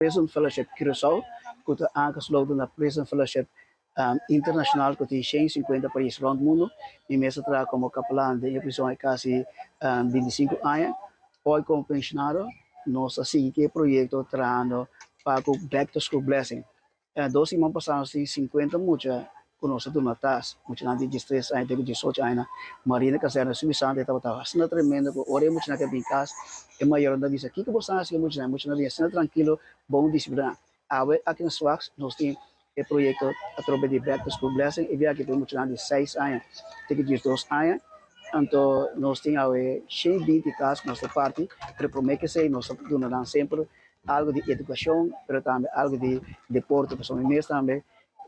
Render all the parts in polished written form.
Prison Fellowship Curaçao, ku ta aangesloten na Prison Fellowship Internacional, ku tin 150 pais rònt mundu. Mi mes a traha komo kapelan den e prison ei kasi 25 aña. Hoy komo penshonado, nos a sigui ku e proyekto trahando pa ku Back to School Blessing. 2 siman pasá nos tin 50 mucha ku nos a duna tas, muchanan di 13 aña te ku 18 aña. Marina Kazerne Sumisante tabata asina tremendo ku ora e muchanan ke bin kas, e mayornan ta bisa: "Kiko bo sa hasi ku e muchanan?" E muchanan bin asina trankilo, bon disipliná. Awe aki na Swax nos tin e proyekto atrobe di Back to School Blessing i aki pa muchanan di 6 aña te ku 12 aña. Anto nos tin awe 120 tas ku nos ta parti, pero promé ku esei nos ta duna nan semper algu di edukashon, pero tambe algu di deporte, pasobra mi mes tambe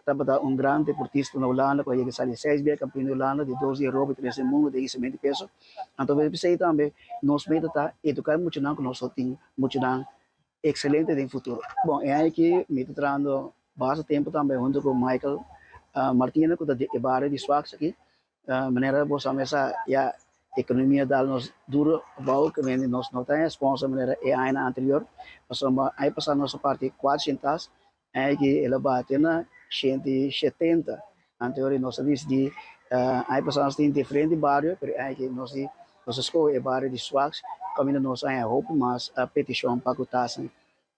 tabata un gran deportista na Hulanda, ku a yega sali seis bia kampeon di Hulanda, di dos di Europa i tres di mundu den hisamento di peso. Anto p'esei tambe nos meta ta eduká e muchanan ku nos tin muchanan ekselente den futuro. Bon, e aña aki mi ta trahando basta tempu tambe huntu ku Michael Martina, ku ta di e bario di Swax aki. Manera bo sa mesa, ya ekonomia dal nos duro abou, ku nos no tin sponsor manera e aña anterior. Pasobra aña pasá nos a parti 400 tas, aki el a bati na 170. Anto nos a disidí, aña pasá nos tin diferente bario, pero aki nos a skohe e bario di Swax, kaminda nos a hopi mas petishon pa ku tas.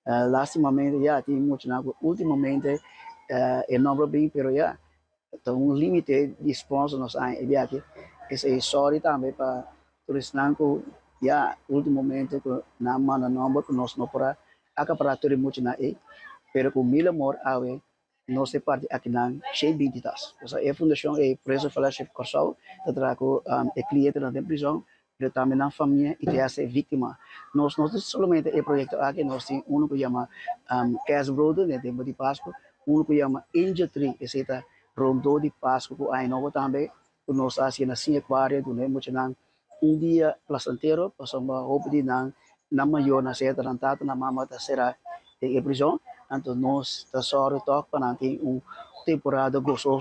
Lastimamente ya tin muchanan ku últimamente e nòmber bin, pero ya ta un límite di sponsor nos a e biaha. Esei sorry tambe pa tur esnan ku ya último momento ku nan manda nòmber ku nos no por a akapará tur e muchanan ei, pero ku mil amor awe nos ta parti akinan 120 tas. Osea, e fundashon e Prison Fellowship Kòrsou ta traha ku e klientenan den prison, pero tambe nan famia i te hasta e víktima. Nos no ta solamente e proyekto aki, nos tin unu ku yama Kerstbroden den tempu di Pasku, unu ku yama Angel Tree, esei ta rondó di Pasku ku Aña Nobo tambe, ku nos ta hasi na Sinja Kuaria, duna e muchanan un dia plasentero, pasobra hopi di nan, nan mayornan, sea ta nan tata, nan mama ta será den e prison, anto nos ta sòru tòg pa nan tin un temporada gososo.